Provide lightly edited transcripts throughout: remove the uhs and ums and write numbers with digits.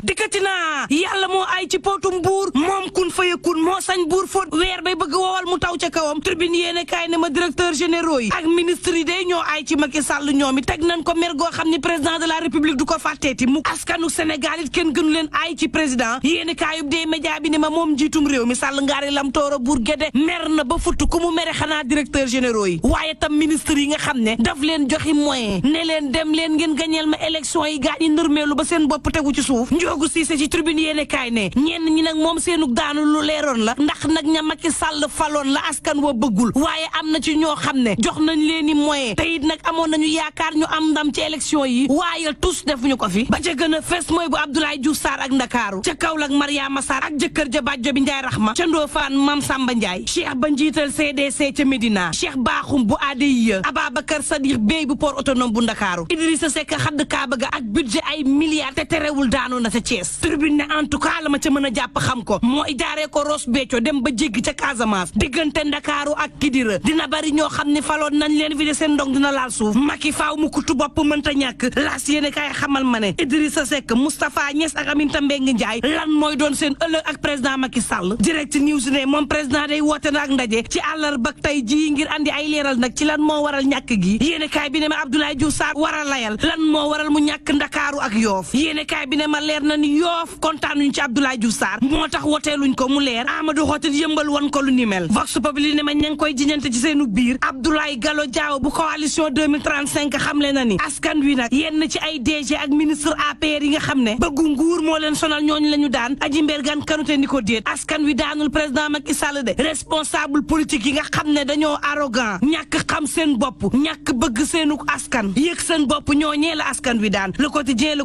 dikkati naa yàlla moo ay ci potum buur moom kun fayakun moo sañ buur fóot weer bay bëgg wowal mu taw ca kawam tribune yéene kaay ne ma directeur généraux yi ak ministre yi day ñoo ay ci Macky Sall ñoom it teg nañ ko mer goo xam ni président de la république du ko fàtteeti mu askanu Sénégal it kenn gënu leen ay ci président yéene kaayub dee média bi ne ma moom njiitum réew mi Sall ngaari lam tooro buur géde mer na ba futt ku mu mere xanaa directeur généraux yi waaye tam ministre yi nga xam ne daf leen joxi moyen ne leen dem leen ngeen gañeel ma élection yi gaa ñi nërmeelu ba seen bopp tegu ci suuf njoogu siise ci tribune yéene kaay ne ñenn ñi nag moom seenug daanu lu leeroon la ndax nag ña Macky Sall faloon la askan wa bëggul waaye am na ci ñoo xam ne jox nañ leen i moyen te it nag amoon nañu yaakaar ñu am ndam ci élection yi waaye tous defuñu ko fi ba ca gën a fes mooy bu Abdoulaye Diouf Sarr ak Ndakaaru ca Kaolack Mariama Sarr ak jëkkër ja Bàjjo bi Njaay Raxma ca Ndofane Mam Samba Ndiaye Cheikh ba njiital CDC ca Médina Cheikh Bakhoum bu ADIE Ababacar Sadikh Bey bu port autonome bu Ndakaaru Idrissa Seck xadd kaaba ga ak budget ay milliards te terewul daanu na ca Thiès tribune ne en tout cas la ma ca mën a jàpp xam ko mooy jaaree ko Ross Béthio dem ba jéggi ca Casamance diggante Ndakaaru ak Kidira dina bari ñoo xam ne faloon nañ leen fi de seen ndong dina laal suuf Macky faaw mu kutu bopp mënta ñàkk laas yéene kay xamal ma ne Idrissa Seck Moustapha Niass ak Aminata Mbengue Ndiaye lan mooy doon seen ëllëg ak président Macky Sall direct news ne moom président day woote na ak ndaje ci àllarba tey jii ngir andi ay leeral nag ci lan moo waral ñàkk gi yéene kaay bi ne ma Abdoulaye Diouf Sarr waral layal lan moo waral mu ñàkk Ndakaaru ak Yoof yéene kaay bi ne ma leer na ni Yoof kontaanuñ ci Abdoulaye Diouf Sarr moo tax woteeluñ ko mu leer Amadou Xotit yëmbal wan ko lu ni mel Vox Populi ne ma ña ngi koy jiñante ci seenu biir Abdoulaye Gallo Diaw bu coalition 2035 xamle na ni askan wi nag yenn ci ay DG ak ministre APR yi nga xam ne bëggu nguur moo leen sonal ñooñu la ñu daan Aji Mbergane Kanouté ni ko déet askan wi daanul président Macky Sall de responsable politique yi nga xam ne dañoo arrogant ñàkk xam seen bopp ñàkk bëgg seenu askan yëg seen bopp ñooñee la askan wi daan le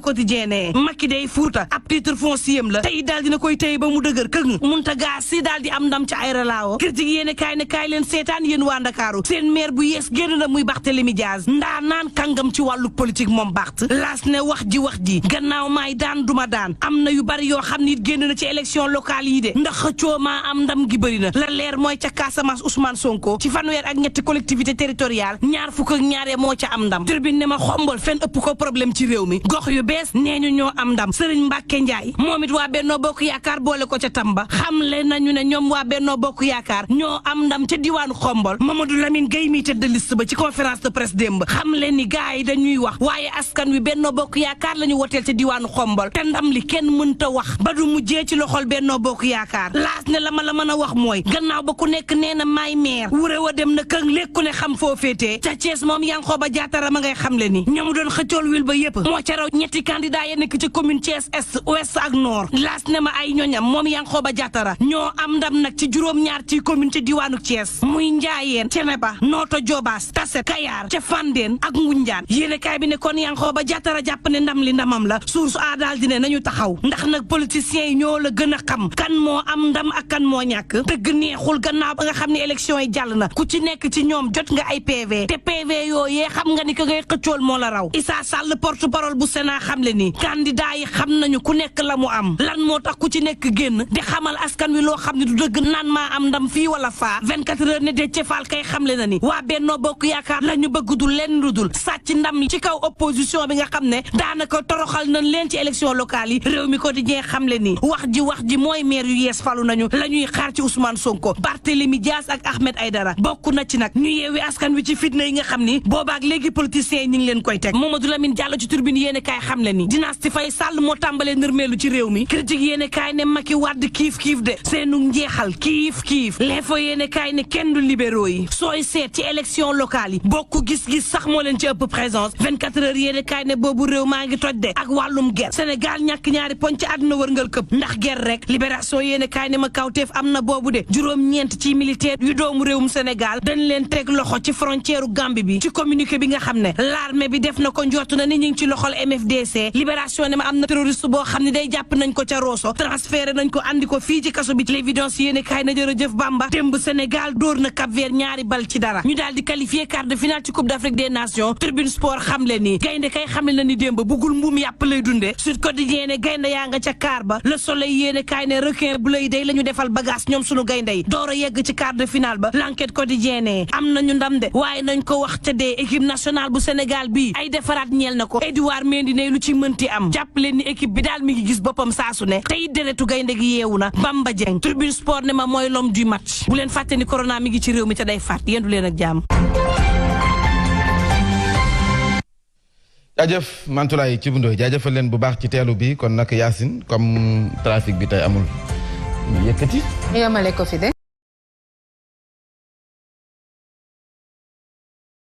quotidien ne Macky day Fuuta ab titre foncier la tey daal dina koy téye ba mu dëgër këng Mountaga Sy daal di am ndam ci ay relaawo critique yéene kaay ne kaay leen seetaan yéen waa Ndakaaru seen maire bu yees génn na muy Barthélémy Dias ndaa naan kàngam ci wàllu politique moom Barth laas ne wax ji gannaaw maay daan duma daan am na yu bari yoo xam ni it génn na ci élection locale yi de ndax xëccoo maa am ndam gi bëri na la leer mooy ca Casamance Ousmane Sonko ci fanweer ak ñetti collectivité territoriale ñaar fukk ak ñaaree moo ca am ndam tribune ne ma xombol fenn ëpp ko problème ci réew mi gox yu bees nee ñu ñoo am ndam Serigne Mbacke Ndiaye moom it waa Benno Bokk Yaakaar boole ko ca Tamba xamle nañu ne ñoom waa Benno Bokk Yaakaar ñoo am ndam ca diwaanu xombol Mamadou Lamine Gueye mi tête de liste ba ci conférence de presse démb xamle ni gaay yi dañuy wax waaye askan wi Benno Bokk Yaakaar la ñu woteel ca diwaanu xombol te ndam li kenn mënta wax ba du mujjee ci loxol Benno Bokk Yaakaar laas ne la ma la mën a wax mooy gannaaw ba ku nekk nee na maay maire wuré wa dem na këng lékku ne xam foo féetee ca Thiès moom Yankhoba Diattara ma ngay xamle ni ñamu doon xëccool wil ba yépp moo ca raw ñetti candidat ya nekk ci commune Thiès est ouest ak nord laas ne ma ay ñoñam moom Yankhoba Diattara ñoo am ndam nag ci juróom-ñaar ci commune ci diwaanu Thiès muy Njaayeen Ceneba Nooto Jobaas Tassette Kayar ca Fandène ak Ngunjaan yéene kaay bi ne kon Yankhoba Diattara jàpp ne ndam li ndamam la source a daal di ne nañu taxaw ndax nag politiciens yi ñoo la gën a xam kan moo am ndam ak kan moo ñàkk dëgg neexul gannaaw ba nga xam ne élection yi jàll na ku ci nekk ci ñoom jot nga ay PV te PV yooyee xam nga ni ka ngay xëccool moo la raw Issa Sall porte parole bu Sénat xam le ni candidat yi xam nañu ku nekk la mu am lan moo tax ku ci nekk génn di xamal askan wi loo xam ne du dëgg naan maa am ndam fii wala faa 24 heures ne Déthié Fall kay xamle na ni waa Benno Bokk Yaakaar la ñu bëgg du leen lu dul sàcc ndam ci kaw opposition bi nga xam ne daanaka toroxal nañ leen ci élection locale yi réew mi quotidien xamle ni wax ji mooy maire yu yees falu nañu la ñuy xaar ci Ousmane Sonko Barthélémy Dias ak Ahmed Aïdara bokk na ci nag ñu yeewi askan wi ci fitna yi nga xam ni boobaak léegi politiciens yi ñu ngi leen koy teg Mamadou Lamine Diallo ci turbine yéene kaay xamle ni dynastie Faye Sall moo tàmbalee nërmeelu ci réew mi critique yéene kaay ne Macky Wade kiif de seenu njeexal kiif l'info yéene kaay ne kenn du libéraux yi sooy seet ci élection locale yi bokk gis-gis sax moo leen ci ëpp présence 24 heures yéene kaay ne boobu réew maa ngi toj de ak wàllum guerre Sénégal ñàkk ñaari poñ ci àdduna wërngal këpp ndax guerre rek libération yéene kaay ne ma kawteef am na boobu de juróom-ñeent ci militaire yu doomu réewum Sénégal dañ leen teg loxo ci frontière u Gambie bi ci communiqué bi nga xam ne l'armée bi def na ko njort na ni ñu ngi ci loxol MFDC libération ne ma am na terroriste boo xam ne day jàpp nañ ko ca Rosso transféré nañ ko andi ko fii ci kaso bi l'évidence yéene kaay na jërëjëf Bamba démb Sénégal dóor na Cap-Vert ñaari bal ci dara ñu daal di qualifié quart de finale ci Coupe d'Afrique des Nations Tribune Sport xamle ni gaynde kay xamle na ni démb bëggul mbuum yàpp lay dunde Sud Quotidien ne gaynde yaa nga ca quart ba Le Soleil yéene kaay ne requin bleu yi day la ñu defal bagage ñoom sunu gaynde yi door a yegg ci quart de finale ba L'Enquête Quotidien ne am nañu ndam de waaye nañ ko wax te dee équipe nationale bu Sénégal bii ay defaraat ñeel na ko Edouard Mendy ne lu ci mënti am jàpp leen ni équipe équipe bi daal mi ngi gis boppam saasu ne tey deretu gaynde gi yeewu na Bamba Dieng Tribune Sport ne ma mooy l'homme du match bu leen fàtte ni corona mi ngi ci réew mi te day fàtt yéen du leen ak jàmm. jaajëf Mantoulaye ci bundooy jaajëfal leen bu baax ci teelu bi kon nag Yacine comme trafic bi tey amul yëkkati. yemale ko fi de.